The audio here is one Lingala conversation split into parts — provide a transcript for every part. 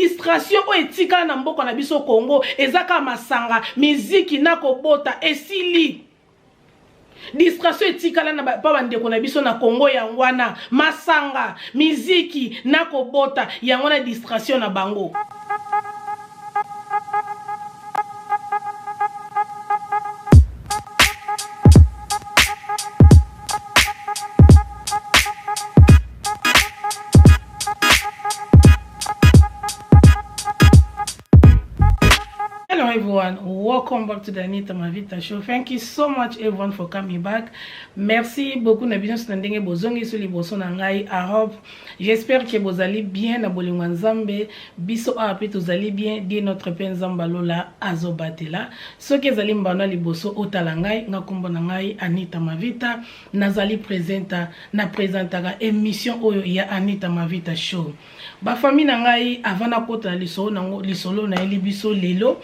Distraction oyo etikala na mboka na biso Congo eza kaka masanga, miziki na kobota esili. Distraction etikala na pa bandeko na biso na Congo yango wana masanga, miziki na kobota yango wana distraction na bango. Hello everyone, welcome back to the Anita Mavita Show. Thank you so much everyone for coming back. Merci beaucoup na bino na ndenge bozongi so liboso na ngai. I hope, j'espère que bozali bien na bolingo ya Nzambe. Biso awa pe tozali bien, Dieu notre Père Nzambe alola azobatela. Soki ezali mbano liboso otala ngai, nga kombo na ngai Anita Mavita. Nazali presenter na presentaka emission oyo ya Anita Mavita Show. Ba famille na ngai avant nakota na lisolo nango lisolo nayeli biso lelo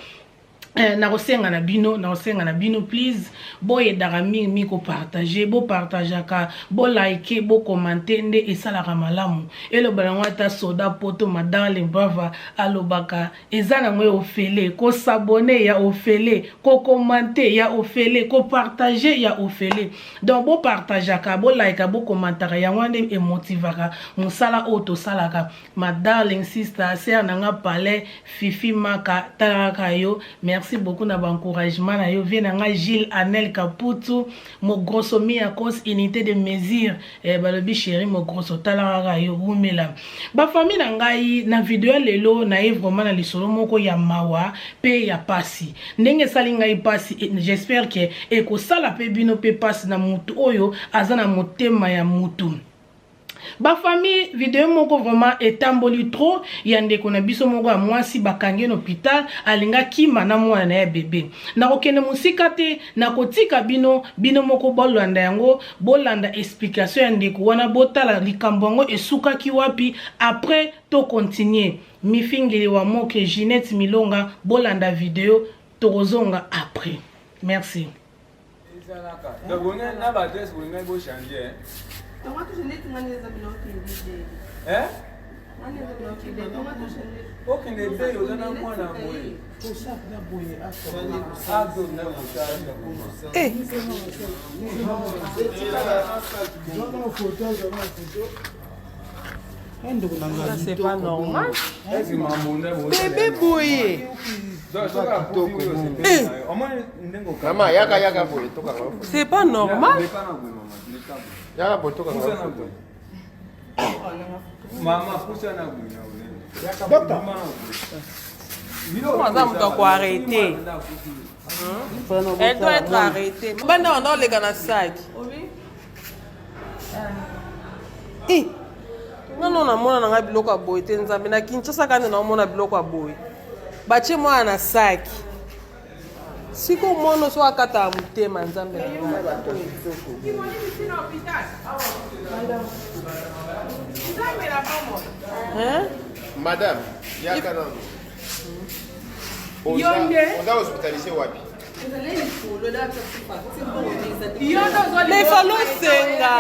eh, nakosenga na bino nakosenga na bino please boyedaka mingi mingi kopartage bopartageaka bolike bokomante nde esalaka malamu eloba nango ata soda poto madame brava alobaka Eza nango ya ofele, ko s'abonner ya ofele, ko commenter ya ofele, ko partager ya ofele. Donc bo partageaka, bo likea, bo commentaka yango wana nde e motivaka musala oyo tosalaka. Ma darling sister, sœur na nga palais, Fifi Maka, tala kaka yo. Merci beaucoup na ba encouragement na yo. Vieux na nga Gilles Anel Kaputu, Mogrosso Miyakos, unité de mesure. Eh, balobi chéri mogroso tala kaka yo wumela ba famille na ngai na video ya lelo naye vraiment na lisolo moko ya mawa pe ya pasi ndenge esali ngai pasi j'espère que ekosala pe bino pe pasi na mutu oyo aza na motema ya mutu ba famille video moko vraiment etamboli trop ya ndeko na biso moko ya mwasi bakangi na hôpital alinga kima na mwana na ye bebe nakokende mosika te nakotika bino bino moko bolanda yango Bolanda explication ya ndeko wana botala likambo yango esukaki wapi après to continuer. Mifingili wa moke Ginette Milonga bolanda video tokozonga après. Merci. Ezalaka. Donc bolingai na ba adresse bolingai bo changer. Hein? Okende te oza na mwana boye. Eh. Ça c'est pas normal. Bébé boye. Eh. Mama yaka yaka boye tokanga. C'est pas normal. Yaka boye tokanga. Mama pusa na boye. Docteur. Aza moto ako arrêter. Elle doit être arrêtée. Banda wana oleka na sac. Eh. Nga no namona na ngai biloko ya boye te nzambe na Kinshasa kande naomona biloko ya boye. Batie mwana na saki. Siko mwana so akata motema nzambe na ngai. Hein? Madame, yaka nanu. Yo nde. Oza hospitalisé wapi? Mais il fallait osenga.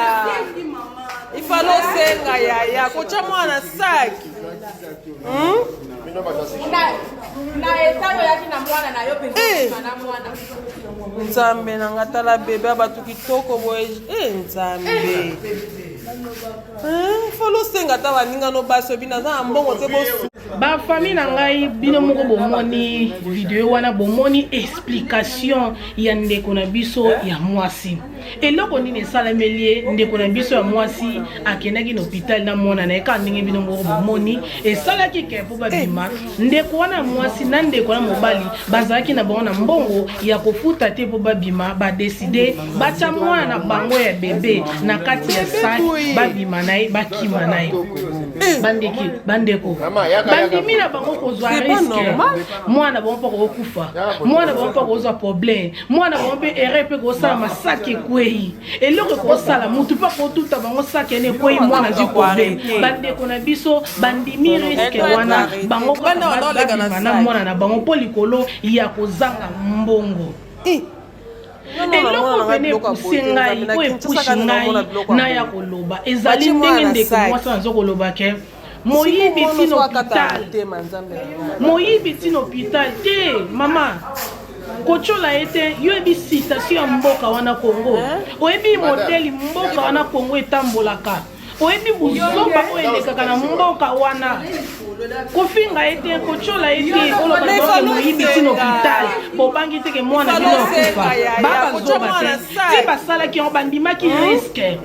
Il fallait osenga yaya kotya mwana sac. Hmm? Eh! Nzambe na nga tala bebe ya bato kitoko boye e nzambe eh, falo osenga ata baninga no basi obi naza na mbongo te bosu Ba famille na ngai bino moko bomoni video wana bomoni explication ya ndeko na biso ya mwasi eloko nini esalameli ye ndeko na biso ya mwasi akendaki na hôpital na mwana na ye kaka ndenge bino moko bomoni esalaki ke mpo babima ndeko wana ya mwasi na ndeko na mobali bazalaki na bango na mbongo ya kofuta te mpo babima badeside batya mwana na bango ya bebe na kati ya sac babima na ye bakima na ye bandeki bandeko bandimi na bango kozwa riske mwana bango mpo kokufa mwana bango mpo kozwa problème mwana bango mpe erreur mpe kosala masaki ekwei eloko ekosala motu mpe akotuta bango saki ene ekwei mwana azwi problème bandeko na biso bandimi riske wana bango babima na mwana na bango mpo likolo ya kozanga mbongo eh. eloko pene epuse ngai oyo epushi ngai naya koloba ezali ndenge ndeko mwasi azo koloba ke. Moyibi ti na hôpital. Moyibi ti na hôpital te mama. Kotyola ye te, yo oyebi citation ya mboka wana Congo. Oyebi modèle mboka wana Congo etambolaka. Oyebi buzoba oyo elekaka na mboka wana. Kofinga ye te, kotyola ye te, oloba donc moyibi ti na hôpital. Bobangi te ke mwana bino akufa. Ba bazoba te. Ti basalaki yango bandimaki risque.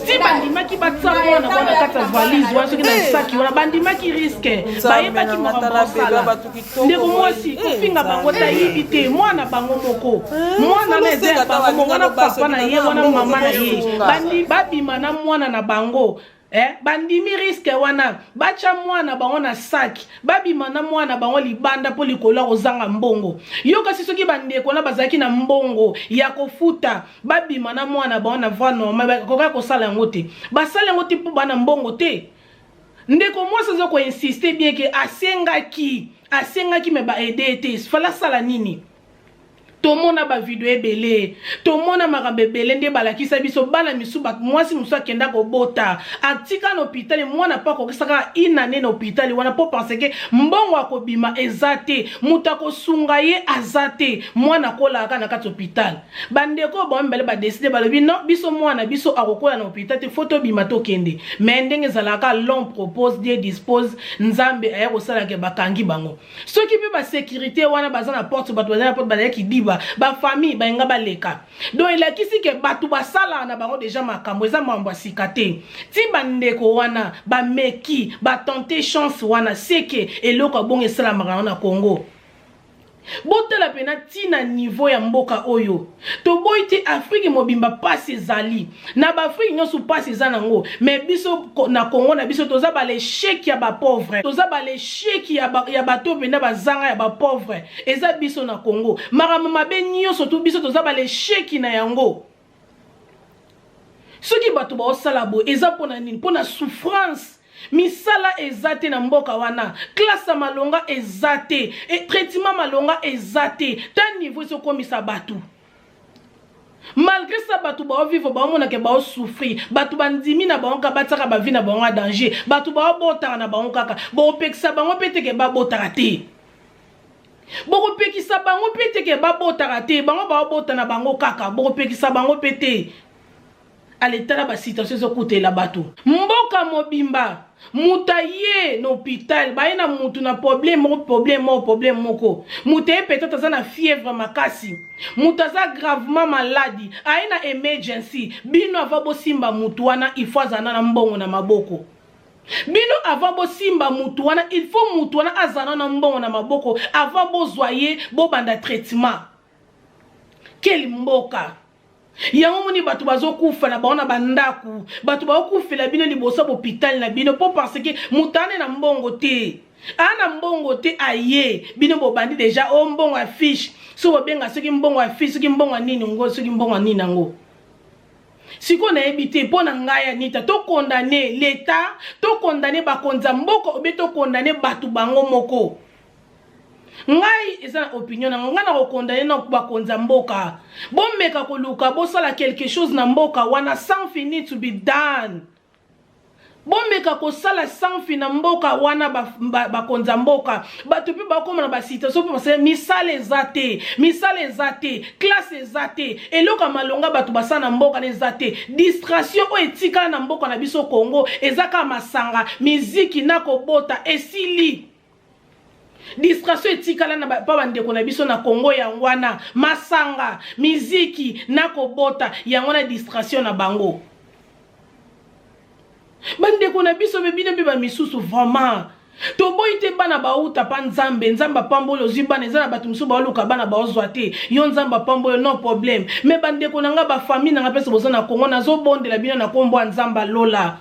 Ti bandimaki batia mwana wana kati ya valise wana soki na saki wana bandimaki risque. Bayebaki makambo basala. Ndeko mwasi kofinga bango te ayibi te mwana bango moko. Mwana na eza ya bango moko wana papa na ye wana mama na ye. Bandi babima na mwana na bango. Bandimi risque wana batia mwana bango na sac babima na mwana bango libanda mpo likolo ya kozanga mbongo. Yo kasi soki bandeko na bazalaki na mbongo ya kofuta babima na mwana bango na voie normale bakoka kosala yango te. Basala yango te mpo bana mbongo te. Ndeko mwasi aza ko insister bien ke asengaki asengaki me ba aider te fala sala nini? Tomona ba video ebele, tomona makambo ebele nde balakisa biso bana misu ba mwasi mosusu akenda kobota atika na hôpital mwana pa akokisa kaka une année na hôpital wana po parce que mbongo akobima eza te, moto akosunga ye aza te, mwana akolaka na kati hôpital. Bandeko oyo bango mibale ba décider balobi non, biso mwana biso akokola na hôpital te, faut tobima tokende. Mais ndenge ezalaka l'homme propose, Dieu dispose, Nzambe aya kosala ke bakangi bango. Soki pe ba sécurité wana baza na porte, bato baza na porte bazalaki diba, ba famille bayenga baleka. Donc elakisi ke bato basalaka na bango déjà makambo, eza mambo ya sika te. Ti bandeko wana bameki, ba tenter chance wana, c'est que eloko ya bongo esalamaka na Congo. Botala pena tina niveau ya mboka oyo. Toboyi te Afrique mobimba pasi ezali. Na ba Afrique nyonso pasi eza nango, mais biso na Congo na biso toza ba l'échec ya ba pauvre. Toza ba l'échec ya ba ya bato pena bazanga ya ba pauvre. Eza biso na Congo. Makambo mabe nyonso tu biso toza ba l'échec na yango. Soki bato baosala boye eza pona nini? Pona souffrance. Misala eza te na mboka wana, classe ya malonga eza te, e traitement malonga eza te, ta niveau ezokomisa bato. Malgré ça bato bao vivre bao mona ke bao souffrir, bato bandimi na bango kaka batiaka ba vie na bango en danger, bato bao botaka na bango kaka, bopekisa bango pe te ke babotaka te. Bokopekisa bango pe te ke babotaka te, bango bao bota na bango kaka, bokopekisa bango pe te. Ale tala ba situation ezokutela bato. Mboka mobimba moto aye na hôpital, baye na mutu na problème moko, problème moko, problème moko. Moto aye peut-être aza na fièvre makasi, moto aza gravement malade, aye na emergency. Bino avant bosimba mutu wana, il faut azala na mbongo na maboko. Bino avant bosimba mutu wana, il faut mutu wana azala na mbongo na maboko avant bozwa ye bobanda traitement. Quel mboka! Yango moni bato bazokufa na bango na bandaku, bato bakufela bino liboso ya hôpital na bino po parce que moto ane na mbongo te, ana mbongo te aye bino bobandi déjà o mbongo ya fiche, so bobenga soki mbongo ya fiche, soki mbongo ya nini ngo, soki mbongo ya nini yango. Sikoyo nayebi te mpo na ngai Anita, to condamner l'État, to condamner bakonzi ya mboka obe to condamner bato bango moko. Ngai eza na opinion na ngai, na kokondane na bakonzi ya mboka. Bomeka koluka bosala quelque chose na mboka wana, something need to be done. Bomeka kosala something na mboka wana, bakonzi ya mboka. Bato mpe bakoma na ba situation mpe basala misala eza te, misala eza te, classe eza te, eloko ya malonga bato basala na mboka na eza te. Distraction oyo etikala na mboka na biso Congo eza kaka masanga, miziki na kobota esili. Distraction etikala na pa bandeko na biso na Congo yango wana masanga, miziki na kobota yango wana distraction na bango. Bandeko na biso be bino mpe ba misusu vraiment toboyi te bana bauta pa Nzambe, Nzambe apamboli ozwi bana, eza na bato mosusu baoluka bana baozwa te, yo Nzambe apamboli no problème. Mais bandeko na nga ba famille na nga mpe boza na Congo, nazobondela bino na kombo ya Nzambe alola.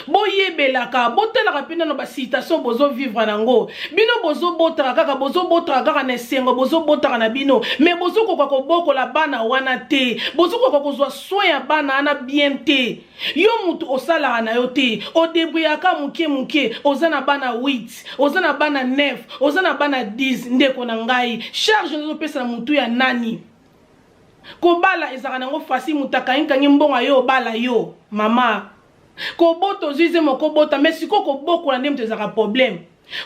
Boyebelaka, botalaka mpe nano ba citation bozo vivre nango. Bino bozobotaka kaka, bozobotaka kaka na esengo, bozobotaka na bino, mais bozokoka kobokola bana wana te, bozokoka kozwa soin ya bana wana bien te. Yo mutu osalaka na yo te, odebrouillaka moke moke, oza na bana 8, oza na bana 9, oza na bana 10. Ndeko na ngai, charge ozopesa na mutu ya nani? Kobala ezalaka nango facile, mutu akangi-kangi mbongo yo obala yo mama. Kobota ozwi zemi okobota, mais sikoyo kobokola nde moto ezalaka problème.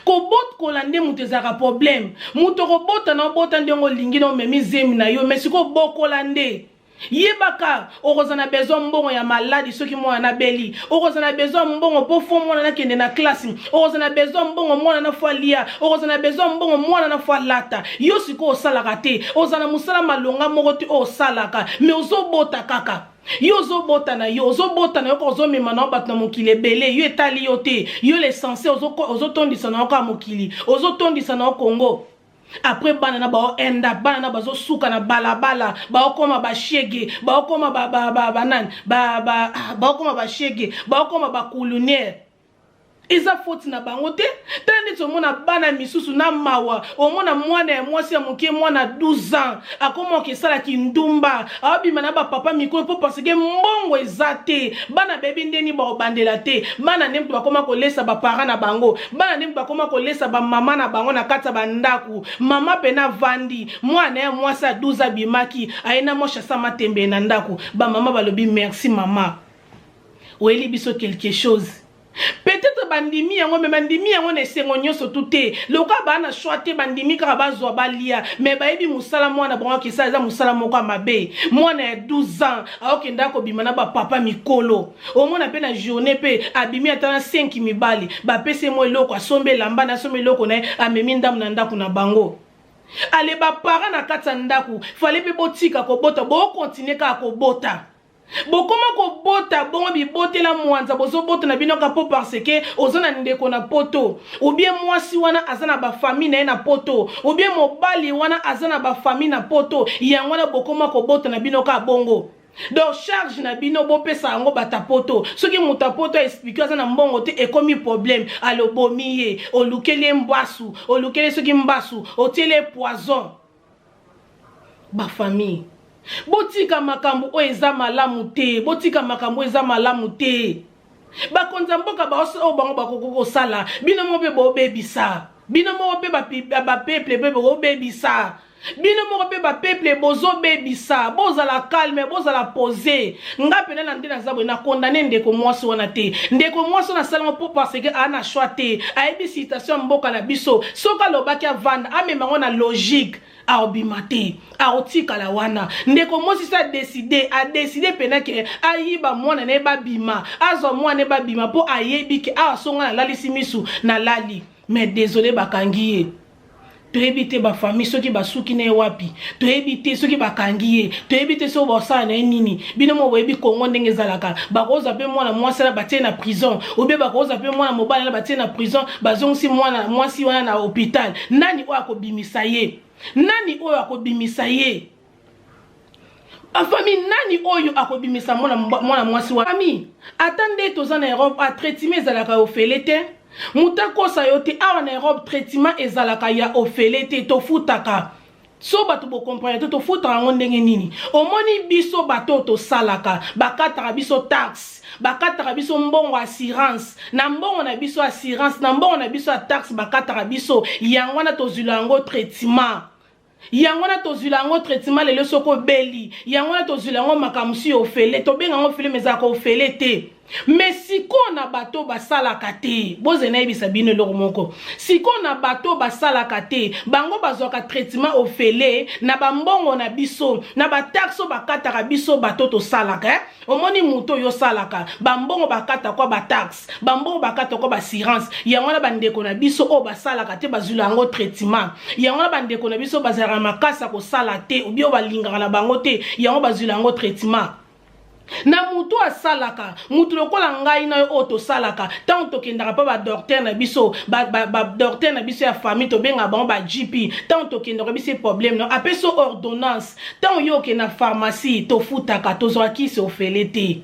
Kobokola nde moto ezalaka problème. Moto okobota na obota ndenge olingi na omemi zemi na yo, mais sikoyo bokola nde. Yebaka okozala na besoin mbongo ya maladi soki mwana na beli, okozala na besoin mbongo po fo mwana na kende na classe, okozala na besoin mbongo mwana na fo alia, okozala na besoin mbongo mwana na fo alata. Yo sikoyo osalaka te, ozala na mosala malonga moko te oyo osalaka, mais ozobota kaka. Yo ozobota na yo, ozobota na yo kaka, ozomema na yo bato na mokili ebele, yo etali yo te. Yo l'essentiel ozotondisa na yo kaka mokili, ozotondisa na yo Congo. Après bana na bao end up, bana na bazosuka na balabala, baokoma bashege, baokoma ba, ba, ba, banani, ba, ba, ah, baokoma bashege, baokoma bakuluniere. Eza faute na bango te. Tala neti omona bana misusu na mawa, omona mwana ya mwasi ya moke, mwana 12 ans akoma okesala kindumba, aobima na bapapa mikolo mpo parce que mbongo eza te. Bana bayebi ndeni baobandela te. Bana nde bakoma kolesa baparent na bango, bana nde bakoma kolesa bamama na bango na kati ya bandako. Mama pena avandi, mwana ya mwasi ya 12 abimaki aye na mwa chasa matembe na ndako. Bamama balobi merci mama, oyeli biso quelque chose. Peut-être bandimi yango, me bandimi yango na esengo nyonso tu te. Lokola baa na choix te, bandimi kaka bazwa balia, me bayebi mosala mwana bango akesala eza mosala moko ya mabe. Mwana ya 12 ans aokenda kobima na bapapa mikolo, omona mpe na journée mpe abimi ata na 5 mibali, bapesi ye mwa eloko, asombi elamba na asombi eloko na ye, amemi ndambo na ndako na bango. Ale baparent na kati ya ndako fale mpe botika kobota, bokontinue kaka kobota. Bokoma kobota bongo bibotela mwanza, bozobota na bino kaka mpo parce que oza na ndeko na poto, ou bien mwasi wana aza na bafamille na ye na poto, ou bien mobali wana aza na bafamille na poto, yango wana bokoma kobota na bino kaka bongo. Donc charge na bino bopesa yango bata poto. Soki moto ya poto aexplike aza na mbongo te, ekomi problème. Alobomi ye, olukeli ye mbasu, olukeli ye soki mbasu, otieli ye poison. Bafamille, botika makambo oyo eza malamu te, botika makambo oyo eza malamu te. Bakonzi ya mboka oyo bango bakoki kosala, bino moko mpe bobebisa, bino moko mpe bapeuple mpe bobebisa, bino moko mpe bapeuple bozobebisa. Bozala calme, bozala pose. Nga pena na nde naza boye, nakondane ndeko mwasi wana te. Ndeko mwasi wana asalango mpo parce que aa na choix te, ayebi situation ya mboka na biso. Soki alobaki avanda, amema yango na logique, aobima te, aotikala wana. Ndeko mwasi so adeside, adeside pena ke ayiba mwana na ye, babima, azwa mwana ye babima, mpo ayebi ke awa songa nalalisi misu nalali. Mais désolé, bakangi ye. Toyebi te bafamille soki basuki na ye wapi, toyebi te soki bakangi ye, toyebi te soki basala na ye nini. Bino mo boyebi Kongo ndenge ezalaka, bakozwa mpe mwana mwasi wana batie na prison, obie bakozwa mpe mwana mobali wana batie na prison, bazongisi mwana mwasi wana na hôpital. Nani oyo akobimisa ye? Nani oyo akobimisa ye? Bafamille, nani oyo akobimisa mwana mwasi wana? Famille, ata nde toza na Europe, a traitement ezalaka ofele te. Moto akosa yo te, awa na Europe traitement ezalaka ya ofele te, tofutaka. So bato bocomprendre te, tofutaka yango ndenge nini? Omoni biso bato oyo tosalaka, bakataka biso taxe, bakataka biso mbongo assurance na mbongo na biso, assurance na mbongo na biso ya taxe bakataka biso yango wana tozwila yango traitement, yango wana tozwila yango traitement. Lelo soki obeli, yango wana tozwila yango makambo si ofele, tobenga yango ofele, mais ezalaka ofele te. Mais sikoyo na bato basalaka te, bozela nayebisa bino eloko moko. Sikoyo na bato basalaka te, bango bazwaka traitement ofele na bambongo na biso, na bataxe oyo bakataka biso bato tosalaka, eh? Omoni moto oyo osalaka, bambongo bakata kwa bataxe, bambongo bakata kwa baassurance, yango wana bandeko na biso oyo basalaka te bazwila yango traitement. Yango wana bandeko na biso bazalaka makasi ya kosala te, obi oyo balingaka na bango te, yango bazwila yango traitement. Na mutu asalaka, mutu lokola ngai na yo oyo tosalaka, ntango tokendaka mpa badocteur na biso, badocteur na biso ya famille, tobengaka bango ba GP, ntango tokendaka biso problème na apesi ordonnance, ntango yo okende na pharmacie, tofutaka, tozwaka kisi ofele te.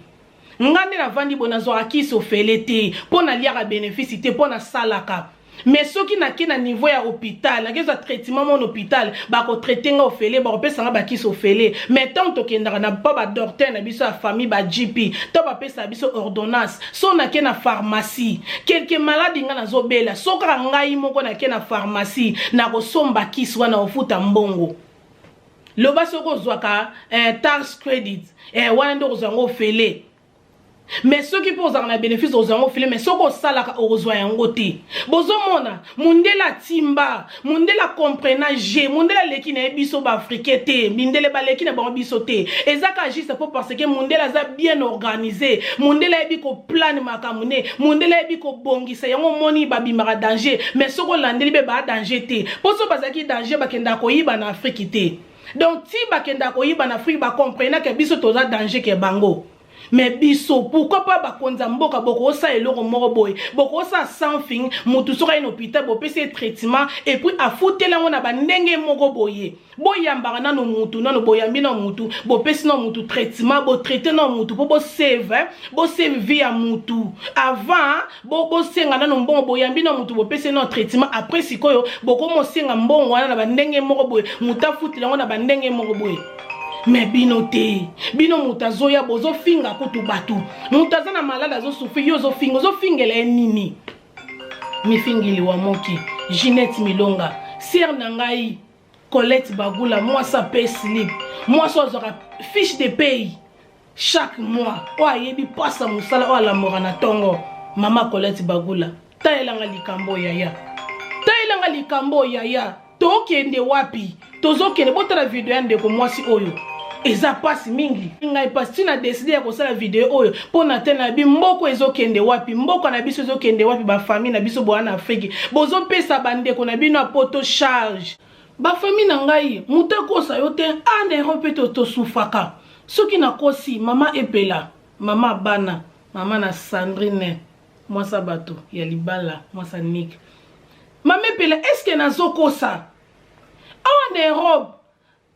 Nga nde navandi boye, nazwaka kisi ofele te mpo naliaka bénéfice te, mpo nasalaka. Mais soki nake na niveau ya hôpital, nakezwa traitement mo na hôpital, bakotraite nga ofele, bakopesa nga bakisi ofele. Mais ntango tokendaka na mpa badocteur na biso ya famille, ba GP, to bapesaka biso ordonnance, so nake na pharmacie, quelque maladie nga nazobela, so kaka ngai moko nake na pharmacie, nakosomba kisi wana, ofuta mbongo. Loba soki ozwaka tax credit, wana nde okozwa yango ofele. Mais soki mpe ozalaka na bénéfice, ozwa yango ofele, mais soki osalaka, okozwa yango te. Bozomona mondele atimba, mondele acomprena je, mondele aleki na ye biso baafricain te. Mindele baleki na bango biso te. Eza kaka juste mpo parce que mondele aza bien organisé, mondele ayebi koplane makambo ne, mondele ayebi kobongisa yango. Omoni babimaka danger, mais soki olandeli mpe baa danger te, mpo so bazalaki danger, bakendaka koyiba na Afrique te. Donc ti bakendaka koyiba na Afrique, bacomprenaka biso toza danger ke bango. Mais biso, pourquoi pas bakonzi ya mboka bokosala eloko moko boye, bokosala something? Motu soki aye na hôpital, bopesi ye traitement et puis afuteli yango na bandenge moko boye. Boyambaka nano mutu, nano boyambi na mutu, bopesi na mutu traitement, botraite na mutu mpo bosave, bosave vie ya mutu avant bosenga nano mbongo. Boyambi na mutu, bopesi na traitement, après sikoyo bokomosenga mbongo wana na bandenge moko boye, mutu afutela yango na bandenge moko boye. Mais bino te, bino moto azoya, bozofinga kutu bato. Moto aza na malade, azosouffrir, yo ozofinga, ozofingela ye nini? Mifingili wa moki Ginette Milonga, sœur na ngai Colette Bagula, mwasi ape slip, mwasi oyo azwaka fiche de paye chaque mois, oyo ayebi mpasa mosala, oyo alamboka na ntongo. Mama Colette Bagula, tayelanga likambo yaya, tayelanga likambo yaya. Tokende wapi? Tozokende. Botala video ya ndeko mwasi oyo, eza mpasi mingi. Ngai mpasi ntina décider ya kosala video oyo mpo na te na bi mboka ezokende wapi, mboka na biso ezokende wapi? Bafamille na biso boya na Afrique, bozopesa bandeko na bino ya poto charge. Bafamille na ngai, moto akosa yo te. Ana Europe mpe tosufaka. Soki nakosi, mama Epela, mama bana, mama na Sandrine, mwasa bato ya libala, mwasa Nik, mama Epela, est-ce nazokosa? Awa na Europe,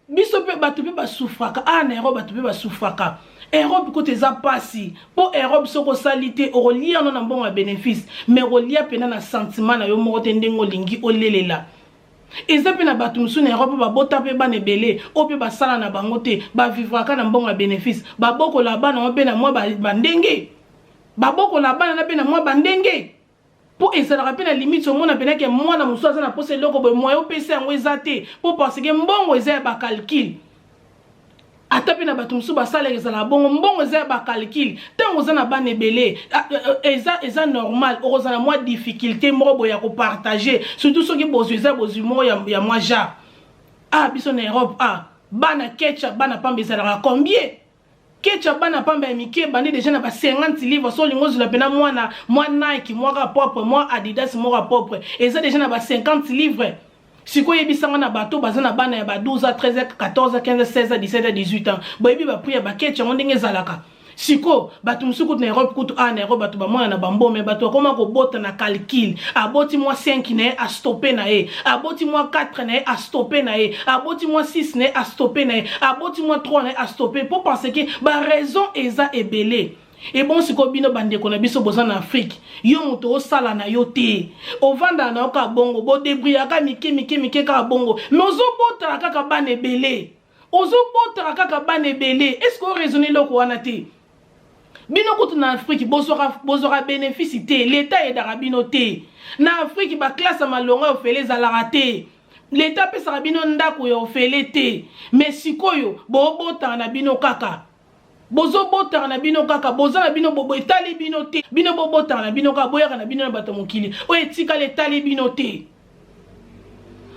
biso mpe bato mpe basufraka. Awa na Europe, bato mpe basufraka. Europe kuta eza mpasi, mpo Europe soki osali te, okolia no na mbongo ya bénéfice, mais okolia mpena na sentiment na yo moko te, ndenge olingi olelela. Eza mpe na bato mosusu na Europe babota mpe bana ebele, oyo mpe basala na bango te, bavivraka na mbongo ya bénéfice, babokola bana ngo mpe na mwa bandenge, babokola bana na mpe na mwa bandenge, mpo ezalaka mpe na limite. Omona mpenake mwana mosusu aza na mposa eloko boye, moyen opesa yango eza te, mpo parce que mbongo eza ya bacalcul. Ata mpe na bato mosusu basalaka, ezalaka bongo, mbongo eza ya bacalcul. Ntango oza na bana ebele, eza normal okozala mwa difficulté moko boye ya kopartage, surtout soki bozwi eza bozwi moko ya mwa genre. Ah, biso na Europe, ah, bana ketcha, bana pamba ezalaka combien? Ketcha bana pamba ya mike ebandi déjà na ba 50 livres. So olingi ozwela mpena mwana mwa Nike moko propre, mwa Adidas moko propre, eza déjà na ba 50 livres. Sikoyo oyebisanga, na bato baza na bana ya ba 12 ans, 13, 14, 15, 16, 17, 18 ans, boyebi baprix ya baketch yango ndenge ezalaka. Sikoyo bato mosusu kutu na Europe, kutu a na Europe, bato bamwana na bambome, bato bakoma kobota na calcul. Aboti mwa 5 na ye, astope na ye. Aboti mwa 4 na ye, astope na ye. Aboti mwa 6 na ye, astope na ye. Aboti mwa 3 na ye, astope, mpo parce que baraison eza ebele. Ebon sikoyo bino bandeko na biso boza na Afrique, yo moto osala na yo te, ovandaka na yo kaka bongo, bodébrouillaka mike mike mike kaka bongo, mais ozobotaka kaka bana ebele, ozobotaka kaka bana ebele. Est ce que oraisonne eloko wana te? Bino kutu na Afrique bozwaka bénéfice te, leta eyedaka bino te. Na Afrique, baclasse ya malongo ya ofele ezalaka te, leta apesaka bino ndako ya ofele te. Mais sikoyo bobotaka na bino kaka, bozobotaka na bino kaka, boza na bino bobo, etali bino te. Bino bobotaka na bino kaka, boyaka na bino na bato ya mokili oyo etikali, etali bino te.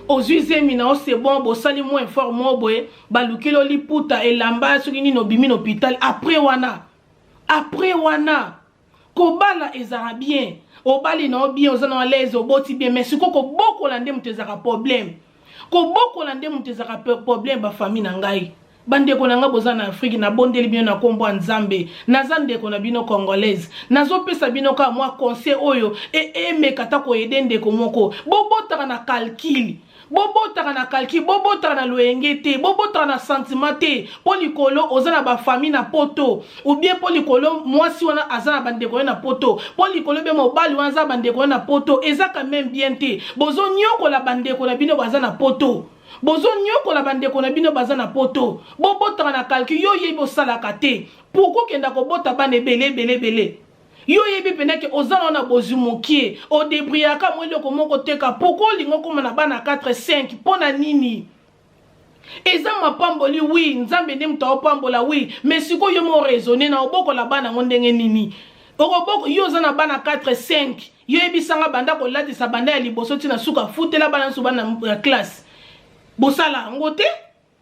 Ozwi zemi na yo, c'est bon, bosali mwa effort moko boye, balukeli oliputa elamba soki nini, obimi na hôpital. Après wana, après wana kobala ezalaka bien, obali na yo bien, oza na alaise, oboti bien, mais sikoyo kobokola nde moto ezalaka problème, kobokola nde moto ezalaka problème. Bafamille na ngai, bandeko na ngai boza na Afrique, nabondeli bino na nkombo ya Nzambe. Naza ndeko na bino congolaise, nazopesa bino kaka mwa conseil oyo emeka ata koaider ndeko moko. Bobotaka na calcul, bobotaka na calcul, bobotaka na loyenge te, bobotaka na sentiment te, mpo likolo oza na bafamille na poto, ou bien mpo likolo mwasi wana aza na bandeko ye na poto, mpo likolo mpe mobali wana aza na bandeko ye na poto. Eza quand même bien te. Bozonyokola bandeko na bino baza na poto, bozonyokola bandeko na bino baza na poto. Bobotaka na calcul. Yo oyebi osalaka te, pourquoi okenda kobota bana ebele ebele ebele? Yo oyebi mpena ke oza na na bozwi mokie, odébrouillaka mwa eloko moko teka, pourquoi olingi okóma na bana 4, 5? Mpo na nini? Eza mapamboli oui, Nzambe nde moto aopambola oui, mais sikoyo yo mo raisonne na obokola bana yango ndenge nini? Okoboko yo oza na bana 4 5, yo yebisanga banda kolatisa banda ya liboso ti na suka, futela bana nyonso bana ya classe. Bosala yango te.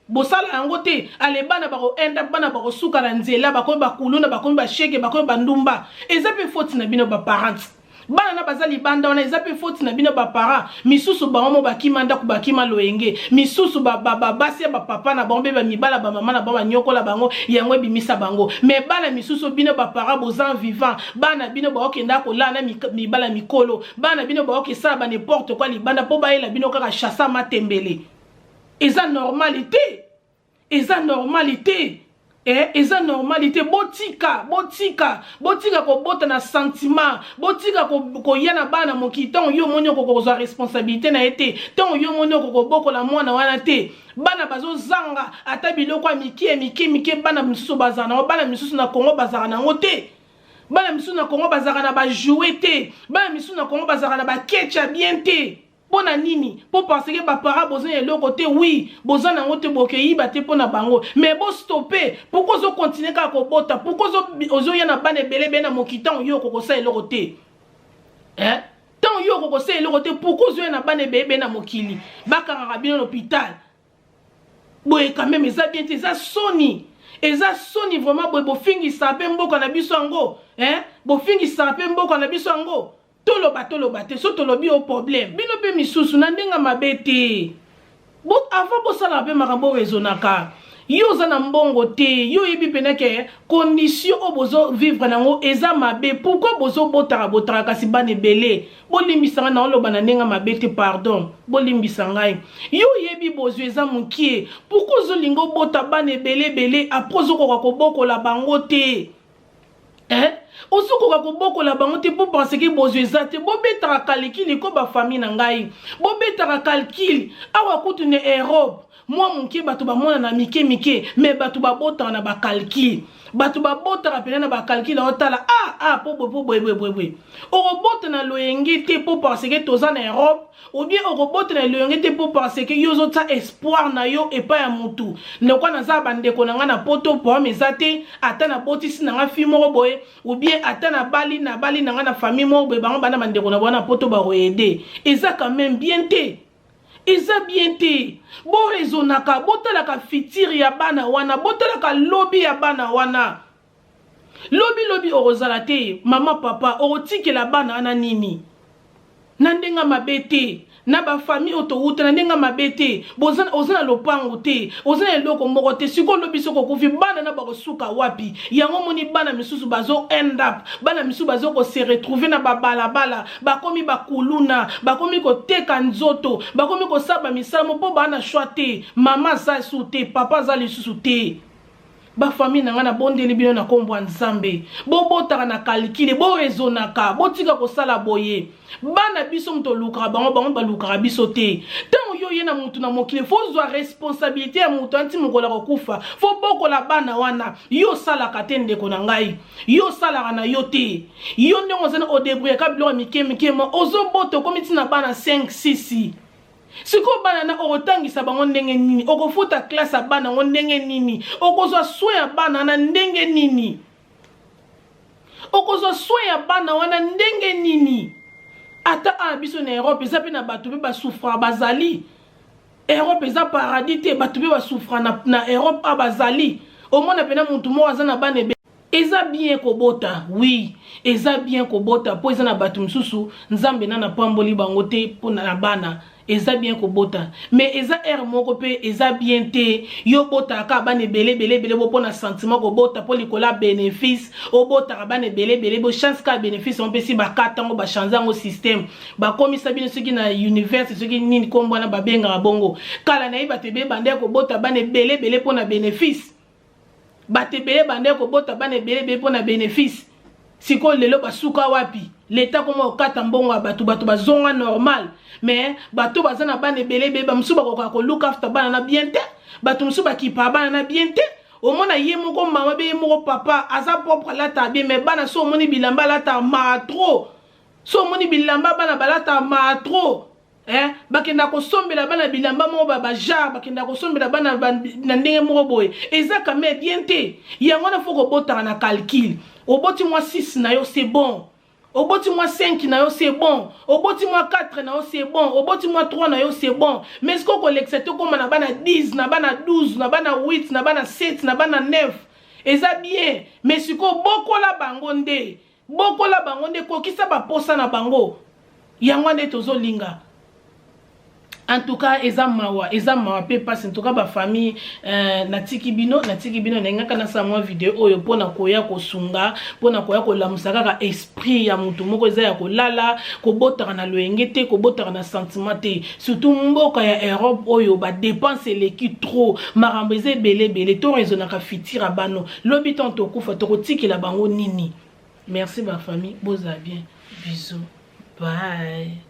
Bosala yango te. Ale bana bako end up, bana bakosuka na nzela, bakomi bakuluna, bakomi bashege, bakomi bandumba. Eza mpe faute na bino ba parents. Bana na baza libanda wana eza mpe faute na bino ba parents. Misusu bango mo bakima ndako, bakima loyenge. Misusu ba, ba, ba basi ya ba papa na bango mpe ba mibala ba mama na bango banyokola bango, yango ebimisa bango. Mais bana misusu bino ba parents boza vivant, bana bino baokenda kolala na mibala mikolo, bana bino baokesala ba n'importe quoi libanda mpo bayela bino kaka chassa matembele. Eza normal te. Eza normal te. Eh, eza normal te. Botika, botika, botika kobota na sentiment, botika koya na bana mokili ntango yo omoni okoka kozwa responsabilité na ye te, ntango yo omoni okoka kobokola mwana wana te. Bana bazozanga ata biloko ya mike mike mike, bana misusu bazala nango, bana misusu na Congo bazalaka nango te. Bana misusu na Congo bazalaka na ba jouet te, bana misusu na Congo bazalaka na ba ketch ya bien te. Mpo na nini? Mpo parce que ba parents boza na eloko te, oui, boza nango te, bokeyiba te mpo na bango. Mais bo stopper, pourquoi ozo continuer kaka kobota? Pourquoi ozo ya na bana ebele ebele na mokili ntango yo okokosala eloko te? Hein? Ntango yo okokosala eloko te, pourquoi ozo ya na bana ebele ebele na mokili? Bakangaka bino na hôpital. Boye quand même eza bien te, eza soni. Eza soni vraiment boye bofingisa pe mboka na biso yango, hein? Bofingisa pe mboka na biso yango. Toloba toloba te, so tolobi o problème. Bino pe misusu na ndenge mabe te. Bo avant bosala pe makambo raisonnaka. Yo oza na mbongo te, yo oyebi pena ke condition oyo bozo vivre nango eza mabe. Pourquoi bozo botaka botaka kasi bana ebele? Bolimbisa ngai, naoloba na ndenge mabe te, pardon. Bolimbisa ngai. Yo oyebi bozwi eza mokie. Pourquoi ozolinga obota bana ebele ebele après ozokoka kobokola bango te? Hein? Ozokoka kobokola bango te po parce que bozwi eza te. Bobetaka calcul ko ba famille na ngai. Bobetaka calcul. Awa kutu na Europe, mwa moke bato bamona na mike mike, mais bato babotaka na ba calcul. Bato babotaka pena na ba calcul, otala ah ah po boye po boye boye boye boye. Okobota na loyenge te po parce que toza na Europe, ou bien okobota na loyenge te po parce que yo ozotia espoir na yo epai ya mutu. Lokwa naza bandeko na nga na poto, problème eza te, ata nabotisi na nga fille moko boye, ou bien ata nabali nabali na nga na famille moko boye, bango bana bandeko na bango na poto bakoyede. Eza quand même bien te. Eza bien te. Boraisonnaka, botalaka futur ya bana wana, botalaka lobi ya bana wana. Lobi lobi okozala te, mama papa, okotikela bana wana nini? Na ndenge mabe te, na ba famille oyo towuta na ndenge mabe te, boza oza na lopango te, oza na eloko moko te. Sikoyo lobi soki okufi, bana na bakosuka wapi? Yango moni bana misusu bazo end up, bana misusu bazo ko se retrouver na ba balabala, bakomi bakuluna, bakomi koteka nzoto, bakomi kosala ba misala mo po bana choix te, mama aza lisusu te, papa aza lisusu te. Ba famille na nga na bondeli bino na kombo ya Nzambe. Bobotaka na calcul, bo raisonnaka, botika kosala boye. Bana biso moto olukaka bango, bango balukaka biso te. Tango yo ye na mutu na mokili, faut zwa responsabilité ya mutu anti mokolo akokufa. Faut bokola bana wana. Yo osalaka te ndeko na ngai. Yo osalaka na yo te. Yo ndenge oza na odébrouillaka biloko ya mike mike, ma ozobota okomi ti na bana 5 6. Sikoyo bana na okotangisa bango ndenge nini? Okofuta classe ya bana yango ndenge nini? Okozwa soin ya bana wana ndenge nini? Okozwa soin ya bana wana ndenge nini? Ata awa biso na Europe eza pe na bato pe basouffra bazali. Europe eza paradis te, bato pe basouffra na, na Europe awa bazali. Omona pena mutu moko aza na bana ebele. Eza bien kobota, oui, eza bien kobota po eza na bato mosusu Nzambe nanu apamboli bango te po na bana. Eza bien kobota, mais eza heure moko pe eza bien te. Yo obotaka kaka bana ebele ebele ebele bo pona sentiment kobota po likolo ya bénéfice, obotaka bana ebele ebele bo chance kaka bénéfice yango pe si bakata yango ba changer yango système. Bakomisa bino soki na universe soki nini kombo wana babengaka bongo. Kala na ye bato ebele banda kobota bana ebele ebele pona bénéfice. Bato ebele bandaki kobota bana ebele ebele mpo na bénéfice. Sikoyo lelo basuka wapi? Leta koma kokata mbongo ya bato, bato bazonga normal. Mais bato baza na bana ebele ebele, ba mosusu bakoka ko look after bana na bien te, bato mosusu bakipa bana na bien te. Omona ye moko mama be ye moko papa aza propre alata bien, mais bana so omoni bilamba alata maa trop. So omoni bilamba bana balata maa trop. Eh, bakenda kosombela bana bilamba moko ba bagenre, bakenda kosombela bana ba, na ndenge moko boye, eza quand même bien te. Yango wana faut kobotaka na calcul. Oboti mwa 6 na yo, c'est bon. Oboti mwa 5 na yo, c'est bon. Oboti mwa 4 na yo, c'est bon. Oboti mwa 3 na yo, c'est bon. Mais sikoyo kolekisa te, okóma na bana 10, na bana 12, na bana 8, na bana 7, na bana 9, eza bien, mais sikoyo bokola bango nde, bokola bango nde, kokisa baposa na bango. Yango nde tozolinga. En tout cas, eza mawa, eza mawa mpe mpasi. En tout cas, bafamille, natiki bino, natiki bino. Nalingaka nasala mwa video oyo mpona koya kosunga, mpona koya kolamusa kaka esprit ya motu moko eza ya kolala. Kobotaka na loyenge te, kobotaka na sentiment te, surtout mboka ya Europe oyo badépenses eleki trop, makambo eza ebele ebele. To raisonnaka futur ya bano lobi, ntango tokufa, tokotikela bango nini? Merci bafamille, bozala bien, bisous, bye.